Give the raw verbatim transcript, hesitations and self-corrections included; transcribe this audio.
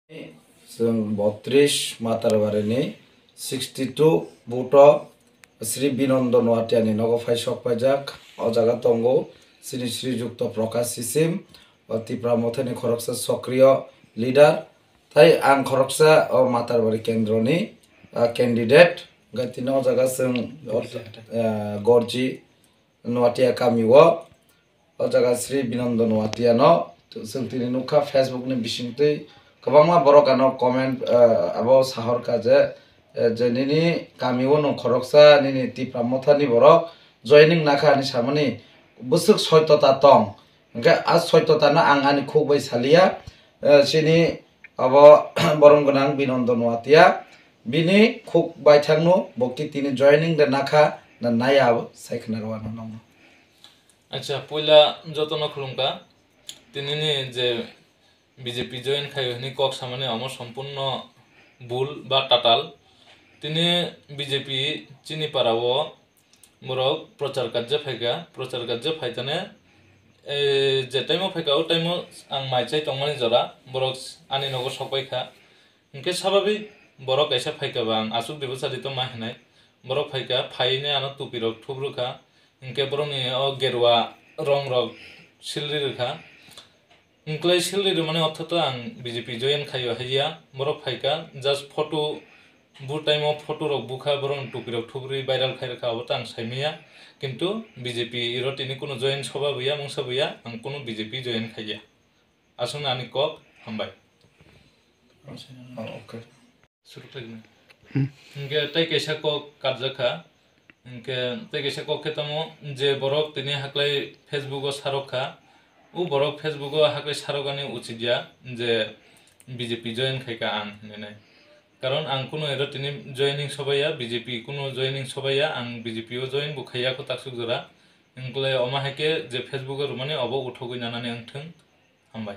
Chwng botris Matarbarini sixty two buto Sri Binondan Watiani nogo phai sok paijak. O jaga tongo chini Sri Jukto Prakash Sisim, o Tipra Mothani khoroksa sokriyo leader. Tai ang khoroksa o Matarbari kendroni, ah, candidate. Hwnkhe tini o jaga chwng, ah, Gorji Noatia kami o, o jaga Sri Binondan Noatia no chwng tini nukha Facebook ni bisingtwi kwbangma borok ano comment, ah, abo sahorkha je, eh, je nini kami o nwng khoroksa nini Tipra Mothani borok joining nakha ani samani bwswk soitota tong. Hwnkhe a soitota no ang ani khuk bai saliya, eh, chini abo borom gwnang Binondan Noatia bini khuk baithang no bo ki tini joining de nakha na naya abo sai khna rw ano nongno. Acha, puila jotono khulumkha. Tinini je B J P join khai hwnwi kok samani omo sompurno bul ba tatal. Tini B J P chini para o borok prochar kajja phaikha, prochar kajja phaitane, eh, je time o phaikha, o time o ang mai chai tongmani jora borok ani nogo sokpaikha. Hwnkhe sababik borok kaisa phaikha ba ang aswk dibo chadi tongma hinai. Borok phaikha, phaine ano tupirok thubrwkha. Hwnkhe borokni o gerwa rongrok silri rwkha. Hwnkhe silri rwmani ortho to ang B J P join khaio haiya. Borok phaikha, just photo, bu time o photo rok bukha, borokni tupirok thubrwi viral khai rwkha, abo to ang saimanya. Kintu B J P iro tini kunu join soba buya, mungsa buya, ang kunu B J P join khaiya. Aswkno ani kok, hambai. Oh, okay. Suru khlaikna. Hmm. Hwnkhe tei kaisa kok karjakha. Hwnkhe tei kaisa kok khe tamo je borok tini haklai Facebook o sarok kha. O borok Facebook o haklai sarok ani uchit ya je B J P join khai kha ang hinwi nai. Karon ang kunu ero tini joining sobai ya, B J P kunu joining sobai ya, ang B J P o join bo khai ya kho taksuk jora. Hwnkhe omo hai khe je Facebook o rwmani obo uthogwi nanani wng thung. Hambai.